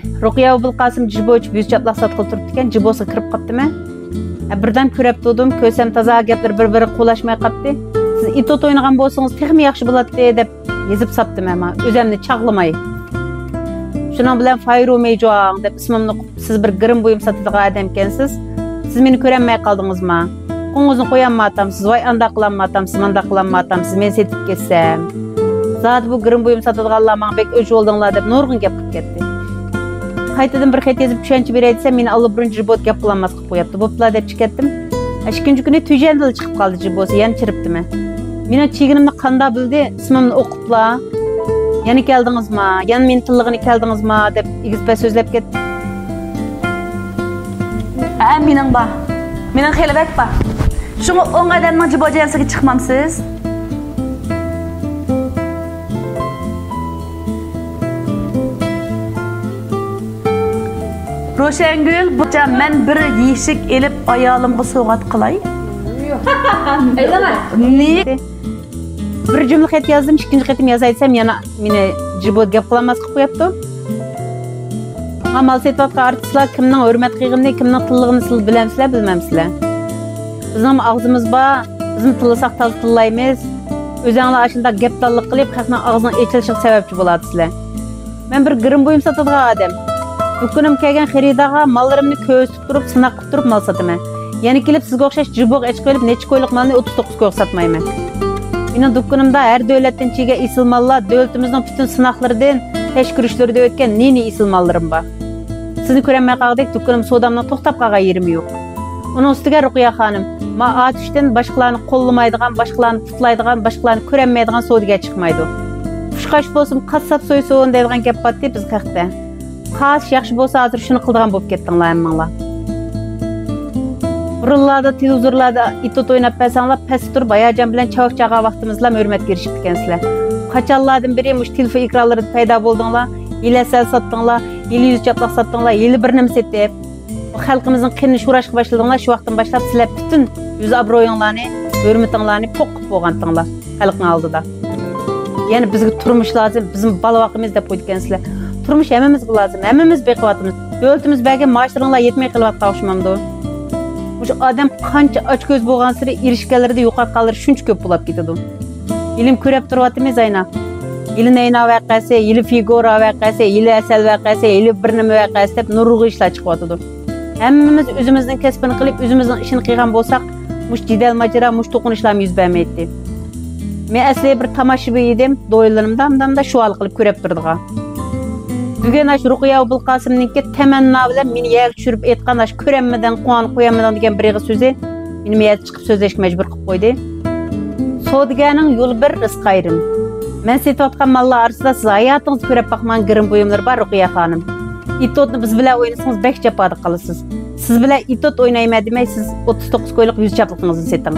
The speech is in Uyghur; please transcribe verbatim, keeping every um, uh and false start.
رۇقىيە ئوبۇلقاسىم جىبو ئېچىپ يۈز چاپلاق ساتقىلى تۇرۇپتىكەن، جىبوسىغا كىرىپ قاپتىمەن. ھە، بىردەم كۆرۈپ تۇردۇم، كۆرسەم تازا گەپلىرى بىر-بىرىگە قولاشماي قاپتۇ. سىز ئېتوت ئوينىغان بولسىڭىز تېخىمۇ ياخشى بولاتتى دەپ يېزىپ ساپتىمەن مانا، ئۆزەمنى چاغلىماي. شۇنىڭ بىلەن فايرۇ مېيجۇاڭ دەپ ئىسمىمنى ئۇقۇپ، سىز بىر گىرىم بۇيۇم ساتىدىغان ئادەمكەنسىز. سىز مېنى كۆرەلمەي قالدىڭىزما؟ قوڭغۇزنى قويالماتامسىز، ۋاي ئانداق قىلالماتامسىز، مانداق قىلالماتامسىز، مەن سېتىپ كەتسەم. زادى بۇ گىرىم بۇيۇم ساتىدىغانلار ماڭا بەك ئۆچ بولدۇڭلار دەپ نۇرغۇن گەپ قىلىپ كەتتى. قايتىدىن بىر خەت يېزىپ چۈشەنچە بېرەي دېسەم، مېنى ئاللىبۇرۇن جىبوت گەپ قىلالماس قىلىپ قويۇپتۇ. بوپلا دەپ چىقىپ كەتتىم. ئىككىنچى كۈنى تۈجەندىلا چىقىپ قالدى جىبوسى، يەنە چىرىپتىمەن. مېنىڭ چىگىنىمنى قانداق بىلدى؟ ئىسمىمنى ئوقۇپلا، يەنە كەلدىڭىزما؟ يەنە مېنى تىللىغىلى كەلدىڭىزما؟ دەپ ئېگىز-پەس سۆزلەپ كەتتى. ھە، مېنىڭ بار. مېنىڭ خېلى بەك بار. شۇڭا ئوڭ ئادەمنىڭ جىبو جەنسىگە چىقمامسىز؟ روشەنگۈل، بۇچە مەن بىر يېشىك ئېلىپ ئايالىمغا سوۋغات قىلاي. ئەيلەڭە. نى- بىر جۈملە خەت يازدىم، ئىككىنچى قېتىم يازاي دېسەم، يەنە مېنى جىبو گەپ قىلالماس قىلىپ قويۇپتۇ. ماڭا مال سېتىۋاتقان ئارتىسلار كىمنىڭ ھۆرمەت قىلغىنىنى، كىمنىڭ تىللىغىنىنى سىلەر بىلەمسىلەر، بىلمەمسىلەر؟ بىزنىڭمۇ ئاغزىمىز بار، بىزمۇ تىللىساق تازا تىللايمىز. ئۆزەڭلار ئاشۇنداق گەپدانلىق قىلىپ، خەقنىڭ ئاغزىنىڭ ئېچىلىشىغا سەۋەبچى بولۇۋاتىسىلەر. مەن بىر گىرىم بۇيۇم ساتىدىغان ئادەم. دۇكىنىمغا كەلگەن خېرىدارغا ماللىرىمنى كۆرسىتىپ تۇرۇپ، سىناق قىلىپ تۇرۇپ مال ساتىمەن. يەنە كېلىپ سىزگە ئوخشاش جىبوغا ئېچىقىۋېلىپ، نەچچە كويلۇق مالنى ئوتتۇز توققۇز كويغا ساتمايمەن. مېنىڭ دۇكىنىمدا ھەر دۆلەتتىن كەلگەن ئېسىل ماللار، دۆلىتىمىزنىڭ پۈتۈن سىناقلىرىدىن، تەكشۈرۈشلىرىدىن ئۆتكەن نى-نى ئېسىل ماللىرىم بار. سىزنى كۆرەلمەي قالغۇدەك دۇكىنىم سودامنىڭ توختاپ قالغان يېرىمۇ يوق. ئۇنىڭ ئۈستىگە رۇقىيە خانىم، ما ئاتۇشتىن باشقىلارنى قوللىمايدىغان، باشقىلارنى پۇتلايدىغان، باشقىلارنى كۆرەلمەيدىغان سودىگەر چىقمايدۇ. قۇشقاچ بولسىمۇ قاسساپ سويسۇن دەيدىغان گەپ بارتتى بىز خەقتە. قاش ياخشى بولسا ھازىر شۇنى قىلىدىغان بولۇپ كەتتىڭلار ھەممىڭلار. بۇرۇنلاردا تېلېۋىزورلاردا ئېتوت ئويناپ بەرسەڭلار، پەستە تۇرۇپ ھاياجان بىلەن چاۋاك چاغان ۋاقتىمىزدىلا ھۆرمەتكە ئېرىشىپتىكەنسىلەر. قاچانلاردىن بېرى مۇشۇ تېلېفون ئېكرانلىرىدا پەيدا بولدۇڭلار، ھېلى ھەسەل ساتتىڭلار، ھېلى يۈز چاپلاق ساتتىڭلار، ھېلى بىر نېمە سېتىپ، خەلقىمىزنىڭ قېنىنى شوراشقا باشلىدىڭلار، شۇ ۋاقىتتىن باشلاپ سىلەر پۈتۈن يۈز ئابرۇيۇڭلارنى، ھۆرمىتىڭلارنى پوق قىلىپ بولغانتىڭلار خەلقنىڭ ئالدىدا. يەنە بىزگە تۇرمۇش لازىم، بىزمۇ بالا باقىمىز دەپ قويىدىكەنسىلەر. تۇرمۇش ھەممىمىزگە لازىم، ھەممىمىز بېقىۋاتىمىز. دۆلىتىمىز بەرگەن مائاشلىرىڭلار يەتمەي قېلىۋاتقان ئوخشىمامدۇ؟ مۇشۇ ئادەم قانچە ئاچكۆز بولغانسېرى ئېرىشكەنلىرىدە يوقاتقانلىرى شۇنچە كۆپ بولاپ كېتىدۇ. ھېلىمۇ كۆرۈپ تۇرۇۋاتىمىز ئاينا. ھېلى نەينا ۋەقەسى، ھېلى فىگورا ۋەقەسى، ھېلى ھەسەل ۋەقەسى، ھېلى بىر نېمە ۋەقەسى دەپ نۇرغۇن ئىشلار چىقىۋاتىدۇ. ھەممىمىز ئۆزىمىزنىڭ كەسپىنى قىلىپ، ئۆزىمىزنىڭ ئىشىنى قىلغان بولساق، مۇشۇ جېدەل ماجىرا، مۇشۇ توقۇنۇشلارمۇ يۈز بەرمەيتتى. مەن ئەسلى بىر تاماشىبىن ئىدىم، دويلىرىمدا ئاندامدا شۇ ھال قىلىپ كۆرۈپ تۇرىدىغان. بۈگۈن ئاشۇ رۇقىيە ئوبۇلقاسىمنىڭكى تەمەننا بىلەن مېنى يەرگە چۈشۈرۈپ ئېيتقان ئاشۇ كۆرەممىدىڭ، قۇۋانۇپ قوياممىدىڭ دېگەن بىر ئېغىز سۆزى مېنى مەيەردە چىقىپ سۆزلەشكە مەجبۇر قىلىپ قويدى. سودىگەرنىڭ يولى بىر، رىزقى ئايرىم. مەن سېتىۋاتقان ماللار ئارىسىدا سىز ھاياتىڭىزدا كۆرۈپ باقمىغان گىرىم بۇيۇملىرى بار، رۇقىيە خانىم. ئېتوتنى بىز بىلەن ئوينىسىڭىز بەك جاپادا قالىسىز. سىز بىلەن ئېتوت ئوينايمەن دېمەي، سىز ئوتتۇز توققۇز كويلۇق يۈز چاپلىقىڭىزنى سېتىڭ.